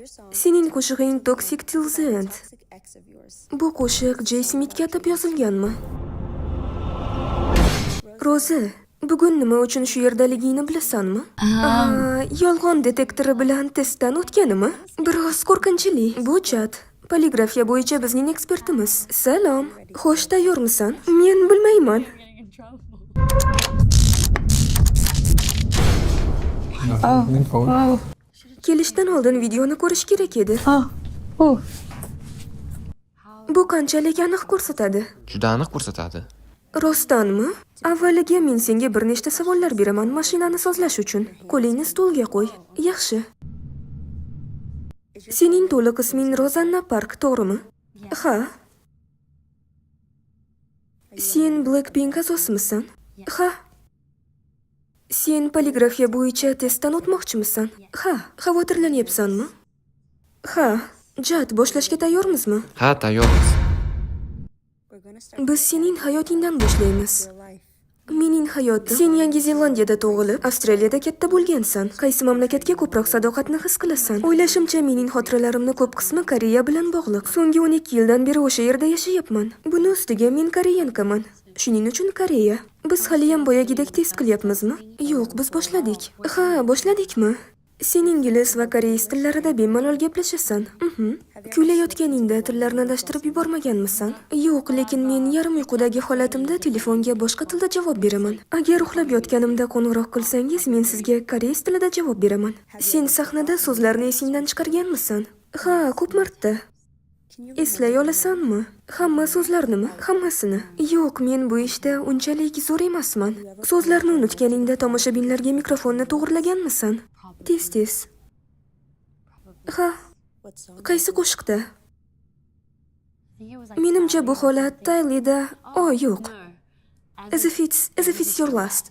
Sening qo'shig'ing Toxic Till the End. Bu qo'shiq Jay Smitga atab yozilganmi? Roza, bugun nima uchun shu yerdaligingni bilasanmi? Yolg'on detektori bilan testdan o'tganimi? Biroz qo'rqinchli. Bu Chat. Poligrafiya bo'yicha bizning ekspertimiz. Salom. Xo'sh, tayyormisan? Men bilmayman. Oh. Kelishdan oldin videoni ko'rish kerak edi. Oh. Oh. Bu qanchalik aniq ko'rsatadi? Juda aniq ko'rsatadi. Rostdanmi? Avvaliga men senga bir nechta savollar beraman mashinani sozlash uchun. Qo'lingni stolga qo'y. Yaxshi. Sening to'liq isming Rozanna Park, to'g'rimi? Ha. Sen Blackpink a'zosimisan? Ha. Sen poligrafiya bo'yicha testdan o'tmoqchimisan? Ha. Xavotirlanyapsanmi? Ha. Jad, boshlashga tayyormizmi? Ha, tayyormiz. Biz sening hayotingdan boshlaymiz. Mening hayotim. Sen Yangi Zelandiyada tug'ilib, Avstraliyada katta bo'lgansan. Qaysi mamlakatga ko'proq sadoqatni his qilasan? O'ylashimcha, mening xotiralarimni ko'p qismi Koreya bilan bog'liq. So'nggi 12 yildan beri o'sha yerda yashayapman. Buni ustiga men koreyankaman. Shuning uchun Koreya. Biz haliyam boyagidek test qilyapmizmi? Yo'q, biz boshladik. Ha, boshladikmi? Sen ingliz va koreys tillarida bemalol gaplashasan. Kuylayotganingda tillarni adashtirib yubormaganmisan? Yo'q, lekin men yarim uyqudagi holatimda telefonga boshqa tilda javob beraman. Agar uxlab yotganimda qo'ng'iroq qilsangiz, men sizga koreys tilida javob beraman. Sen sahnada so'zlarni esingdan chiqarganmisan? Ha, ko'p marta. Eslay olasanmi? Hamma so'zlarnimi? Hammasini. Yo'q, men bu ishda unchalik zo'r emasman. So'zlarni unutganingda tomoshabinlarga mikrofonni to'g'irlaganmisan? Tez-tez. Ha. Qaysi qo'shiqda? Menimcha bu holat Taylida. O, yo'q. As if it's your last.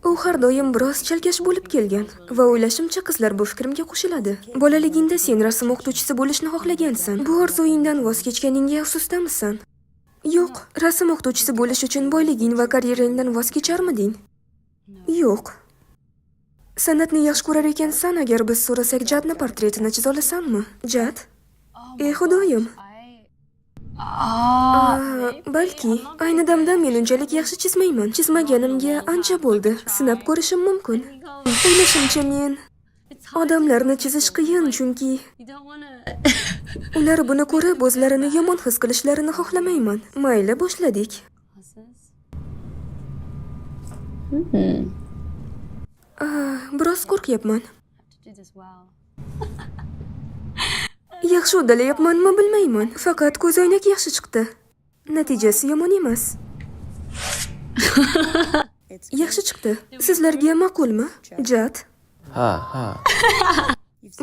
U har doim biroz chalkash bo'lib kelgan va o'ylashimcha qizlar bu fikrimga qo'shiladi. Bolaligingda sen rasm o'qituvchisi bo'lishni xohlagansan. Bu orzuyingdan voz kechganingga afsusdamisan? Yo'q, rasm o'qituvchisi bo'lish uchun boyliging va karyeringdan voz kecharmiding? Yo'q. San'atni yaxshi ko'rar ekansan, agar biz so'rasak Jadni portretini chiza olasanmi? Jad? Ey xudoyim. Balki ayni damda men unchalik yaxshi chizmayman. Chizmaganimga ancha bo'ldi. Sinab ko'rishim mumkin. O'ylashimcha men odamlarni chizish qiyin, chunki ular buni ko'rib o'zlarini yomon his qilishlarini xohlamayman. Mayli, boshladik. Biroz qo'rqyapman. Yaxshi uddalayapmanmi bilmayman. Faqat ko'zoynak yaxshi chiqdi. Natijasi yomon emas. Yaxshi chiqdi. Sizlarga ma'qulmi? Jad. Ha, ha.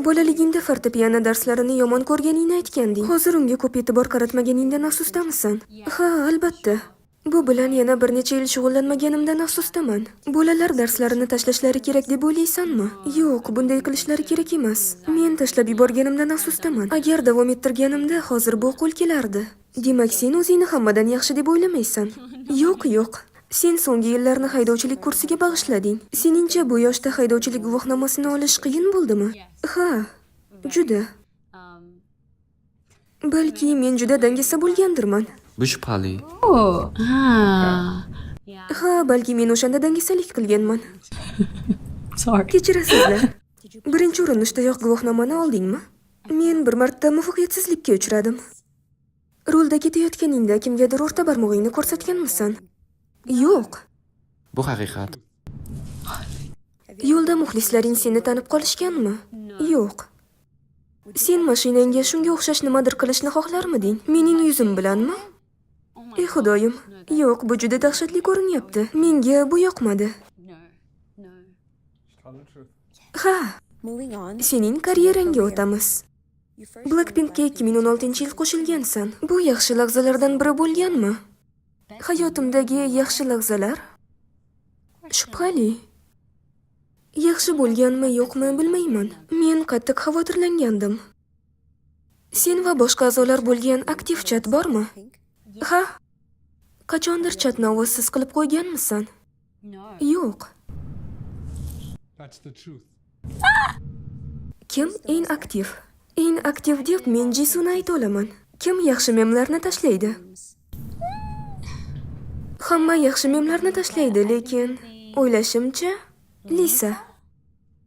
Bolaligingda fortepiano darslarini yomon ko'rganingni aytganding. Hozir unga ko'p e'tibor qaratmaganingdan afsusdamisan? Ha, albatta. Bu bilan yana bir necha yil shug'ullanmaganimdan afsusdaman. Bolalar darslarini tashlashlari kerak deb o'ylaysanmi? Yo'q, bunday qilishlari kerak emas. Men tashlab yuborganimdan afsusdaman. Agar davom ettirganimda hozir bu qo'l kelardi. Demak, sen o'zingni hammadan yaxshi deb o'ylamaysan. Yo'q, yo'q. Sen so'nggi yillarni haydovchilik kursiga bag'ishlading. Seningcha bu yoshda haydovchilik guvohnomasini olish qiyin bo'ldimi? Ha, juda. Balki men juda dangasa bo'lgandirman. Bu shubhali. Oh. Ah. Ha, balki men o'shanda dangasalik qilganman. Sorry. Kechirasizlar. Birinchi urinishdayoq guvohnomani oldingmi? Men bir marta muvaffaqiyatsizlikka uchradim. Rulda ketayotganingda kimgadir o'rta barmog'ingni ko'rsatganmisan? Yo'q. Bu haqiqat. Yo'lda muxlislaring seni tanib qolishganmi? Yo'q. Sen mashinangga shunga o'xshash nimadir qilishni xohlarmiding? Mening yuzim bilanmi? Ey xudoyim, yo'q, bu juda dahshatli ko'rinyapti. Menga bu yoqmadi. Ha, sening karyerangga o'tamiz. Blackpinkga 2016-yil qo'shilgansan. Bu yaxshi lahzalardan biri bo'lganmi? Hayotimdagi yaxshi lahzalar? Shubhali. Yaxshi bo'lganmi, yo'qmi bilmayman. Men qattiq xavotirlangandim. Sen va boshqa a'zolar bo'lgan aktiv chat bormi? Ha. Qachondir chatni ovozsiz qilib qo'yganmisan? Yo'q. That's the truth. Kim eng aktiv? Eng aktiv deb men Jisuni ayta olaman. Kim yaxshi memlarni tashlaydi? Hamma yaxshi memlarni tashlaydi, lekin o'ylashimcha, Lisa.